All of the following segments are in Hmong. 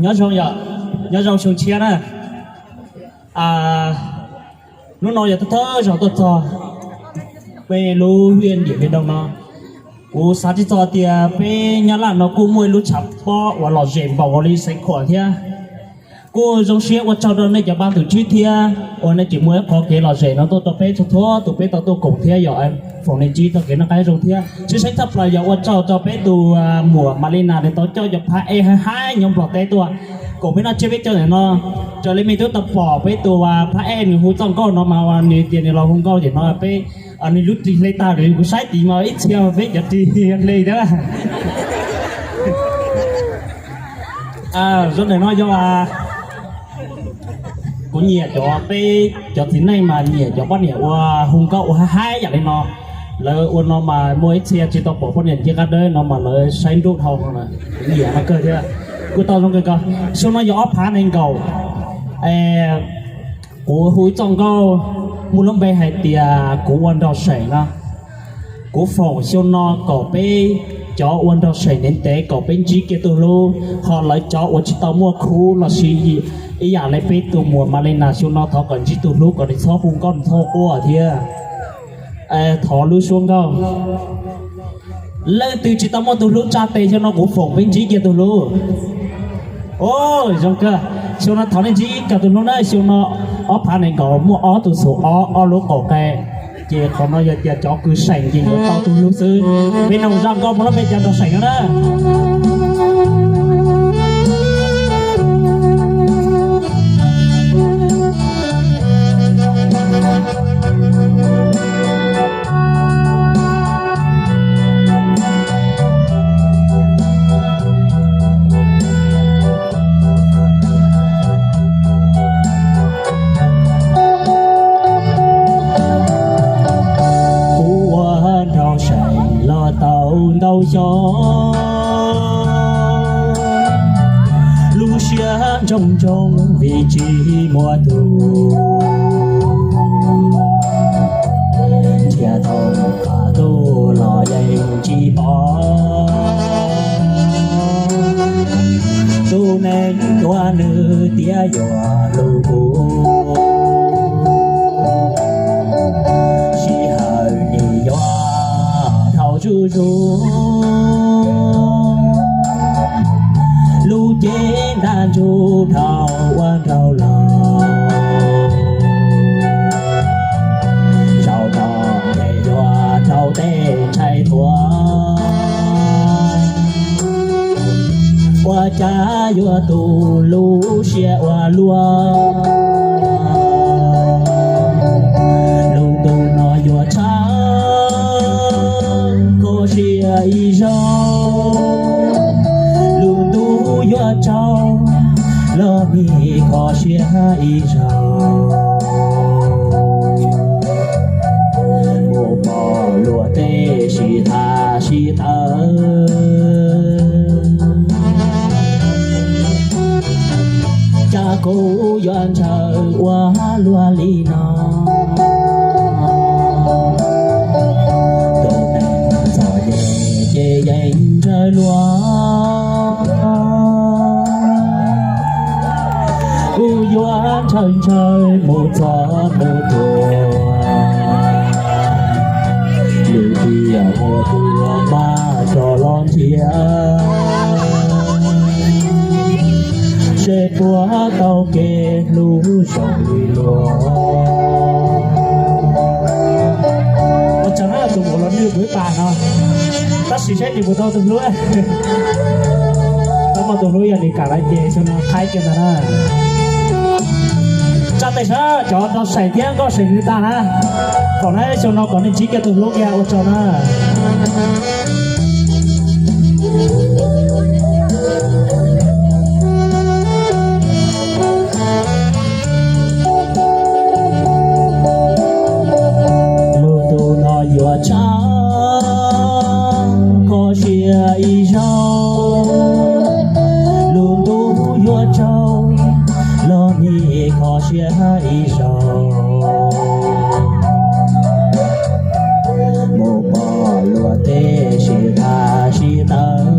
Nyob zoo yom, nyob zoo xyoo tshiab na. Hnub no yog thawj thawj zaug tuaj txog peb lub hwj yam Điện Biên Đông no, kuv xav tsis txog tias peb Nyab Laj no kuj muaj ib lub tshav pob uas lom zem npaum li Xeev Khuam thiab. Kuj zoo siab ua tsaug rau nej cov pab tus tswb thiab uas nej tseem muaj ib qho kev lom zem no tuaj rau peb txhua txhua tus peb tau tuaj koom thiab yog foom nej ntsib txoj kev noj qab zoo thiab. Tshwj xeeb tshaj plaws yog ua tsaug rau peb tus muam Malina nws tau coj cov phab ej haib haib nyob Nplog teb tuaj koom peb noj tsiab peb coj ntawm no. Raws li mej twb tau pom peb tus phab ej nws hu txoj nkauj no mas nws tias nws los hu nkauj ces no peb nws lub ris hle tag li kuv saib tid mas ib txhia peb cov ris hle thiab. Zoo ntawm no yog kuv nyiam cov peb cov txiv neej mas nyiam cov poj niam ua hu nkauj ua haib haib yam li no. Lawv ua no mas muaj ib txhia tsis tau pom poj niam nce qab dawb no mas lawv saib nruj dhau no, kuv nyiam no kawg thiab. Kuj tau zoo kawg nkaus. Xyoo no yog ob phav nees nkaum, kuv hu ib txoj nkauj muaj lub npe hais tias kuv ua nraug seem no. Kuv foom xyoo no kom peb cov ua nraug seem ntev ntev kom peb ntsib kiag tus hlub, ho lawv cov uas tsis tau muaj khub los sis ib yam li peb tus muam Malina xyoo no thov kom ntsib tus hlub kom nws txhob hu nkauj nws txhob quaj thiab. Thov lub suab nkauj, leej twg tsis tau muaj tus hlub tsa tes xyoo no kuv foom peb ntsib kiag tus hlub. Zoo kawg, xyoo no thov nej ntsib kiag tus hlub na. Xyoo no ob phav nees nkaum muaj ob tug xum ob ob lub qaum qe, ces qhov no yog tias cov kws seem ces yuav tau tus hlub xwb. Peb noog zaj nkauj muaj lub npe tias nraug seem no na. Kuv ua nraug seem los tau ntau xyoo, lub siab ntsoog ntsoog vim tsis muaj tus, nrhiav tau qab tuaj los yeej tsis pom. Tus neeg tuav nws tiav yuav hlub kuv, sij hawm nim yuav dhau zuj zus, lub cev ntaj ntsug dhau ua nraug los, zaum no nws yuav rau tej ntshai thuav. Ua cas yuav tu lub siab ua luaj, lub ntuj no yuav tshaj kho siab ib zaug, lub ntuj yuav tsaus los nim kho siab ib zaug. Mus pom luag tej sib tham sib tawv, cas kuv yuav ntshaw ua luaj li no. Tus neeg txom nyem ces yeej ntshaw luag, kuv yuav ntshaw ntshaw mus txog mus tuag, lwm tiam muaj tus mab rov los nrhiav, seb puas tau kev hlub zoo li luag. Ua tsaug na tus uas los nwj kuv ib pas no, tab sis saib nws puas tau tus hlub. Tau muaj tus hlub yog nws kam lawm ces xyoo no qhaib kiag ntag na. Tsa tes sawv daws cov nraug seem thiab nkauj seem nws tag na, kom na xyoo no kom nej ntsib kiag tus hlub kiag ua tsaug na. Lub ntuj no yuav tshaj kho siab ib zaug, lub ntuj yuav tsaus los nim kho siab ib zaug. Mus pom luag tej sib tham sib tawv,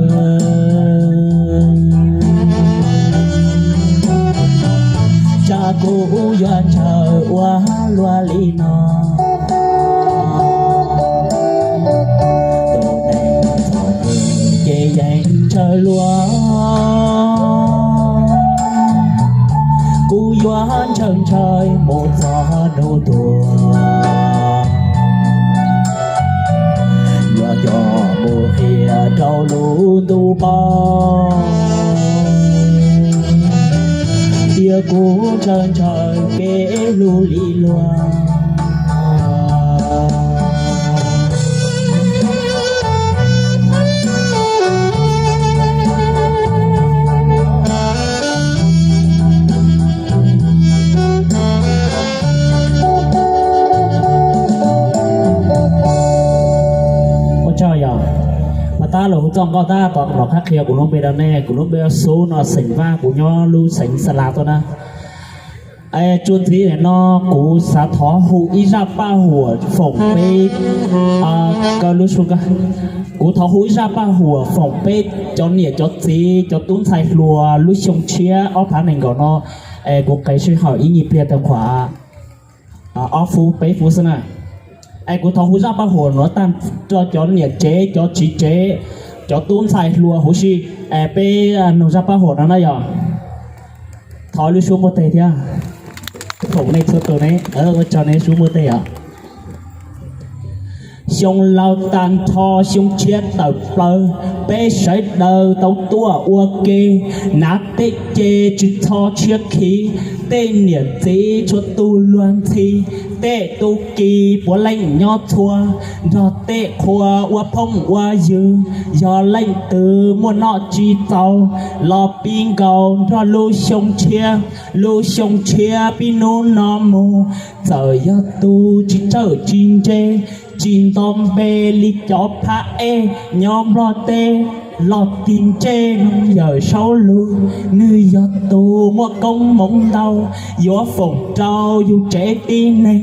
Kuv yuav ntshaw ua luaj li no, tus neeg txom nyem ces yeej ntshaw luaj. Kuv yuav ntshaw ntshaw mus txog hnub tuag, yuav coj mus qhia rau lub ntuj paub tias kuv ntshaw ntshaw kev hlub li luag. Ua tsaug yog, mas tab los hu txoj nkauj tab tom los qab qhia kuv lub npe rau nej. Kuv lub npe hu Xub no, xeem Vaj, kuv nyob lub xeev Xa Las tuaj na. Txuas ntxiv no kuv xav thov hu ib zaj paj huam foom peb, kuv thov hu ib zaj paj huam foom peb cov niam cov txiv cov tub ntxhais hluas lub xyoo tshiab ob phav nees nkaum no. Kuv qev sij hawm ib nyuag pliag tau khuam ob feeb peb feeb xwb na. Es kuv thov hu zaj paj huam no tag rau cov niam tsev cov txiv tsev, cov tub ntxhais hluas huv si. Peb nug zaj paj huam no na yog, thov lub suab npuaj teg thiab, foom nej txhua tus ne, ua tsaug nej suab npuaj teg os. Xyoo laus tag nrho xyoo tshiab tawm plaws, peb sawv daws tau tuaj ua ke, hnav tej ce tsis txhob tshiab khiv, tej niam txiv tshuav tus luag ntxhi, tej tub ki puav leej nyob txhua, nrog tej qhua ua phooj ua ywg, yog leej twg muaj noj tsis txaus los pib nkaus nrog lub xyoo tshiab, lub xyoo tshiab pib hnub no mus, txawm yog tus tsis txawj tsis ntse, tsis nto npe li cov phab ej nyob Nplog teb, los tig ntsej yawm saub lug, nws yog tus muaj koob hmoov ntau, yuav foom rau yus tsev tib neeg,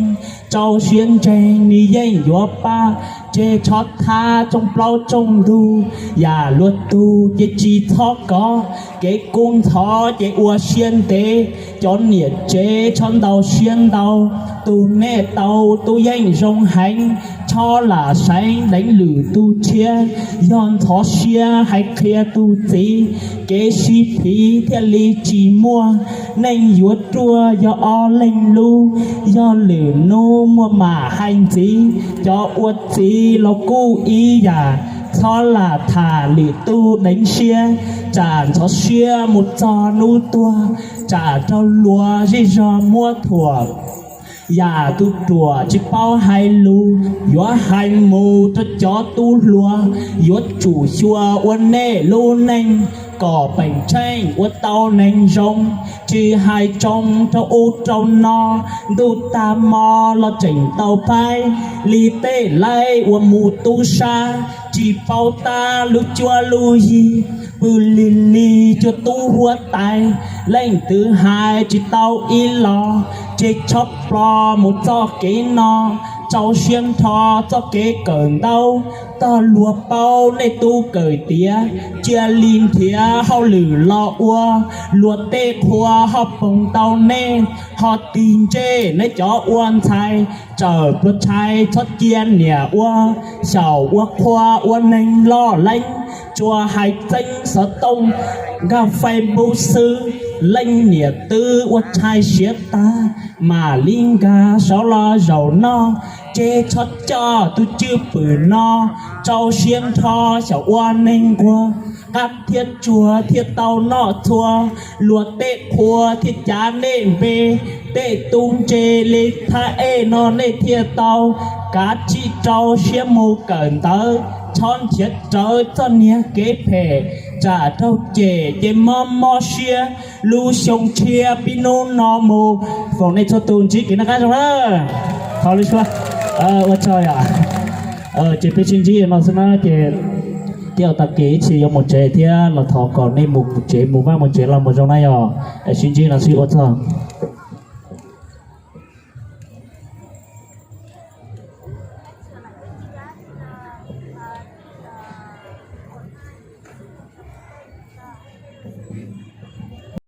rau siab ntseeg nws yeej yuav pab, tseg tshob thab rooj plaub rooj ntug, yam luag tug ces tsis txhob kov, kev kub ntxhov ces ua siab ntev, cov niam tsev tshob ntau siab ntau, tus nej tau tub yeej zoo heev, tshob lam seev deev lwm tus tshiab, yog ntxhov siab hais qhia tus txiv, kev sib phiv thiaj li tsis muaj, neej yuav ruaj yog ob leeg lub, yog lwm hnub muaj mam hais ntxiv, cov ua txiv los kuj ib yam, txhob lam tham lwm tus deev siab, tsam ntxhov siab mus txog hnub tuag, tsam raug luag zej zog muab thuam. Yam tus ruam tsis paub hais lus, yuav hais mus rau cov tub hluas, yuav tsum xyuas ua nej lub neej, kom peem tsheej ua tau neeg zoo, tsis hais tsoo rau ub rau no, ntuj tag hmo los tseem tau pab, li tej laib uas mus tub sab, tsis paub tab lub cuab lub yig, pw lig lig cuag tub huab tais, leej twg hais tsis tau ib los, tseg tshob plo mus txoj kev no, rau siab nrho txoj kev kawm ntaub, tog luag paub nej tub kawm tiav, cia li nrhiav hauj lwm los ua, luag tej qhua ho poog tau nej, ho tig ntsej nej cov ua ntxhais, tsawm pluas tshais txhob cia niam ua, xyaum ua qhua ua neeg loj leeb, tsuas hais txeeb xov tooj nkag Facebook xwb, leej niam twb ua tshais siav tag, mam li nkag saud los zaum noj, tseg tshob coj tus cwj pwm no, rau siab nrho xyaum ua neeg nquag, qab thiab tsuag thiaj tau noj txhua, luag tej qhua thiaj cav nej npe, tej tub ntse li thaj ej no nej thiaj tau, kav tsij rau siab mus kawm ntawv, txhob nrhiav rawv txoj niag kev phem, tsam raug cem ces mob mob siab, lub xyoo tshiab pib hnub no mus. Foom nej txhua tus ntsib kev noj qab zoo na. Thov lub suab, ua tsaug yom. Ces peb sib ntsib no xwb na ces, tej zaum tag kis ib txhia yuav mus tsev thiab los thov kom nej mus tsev mus vaj mus tsev los mus zoo na yom. Sib ntsib no sib ua tsaug.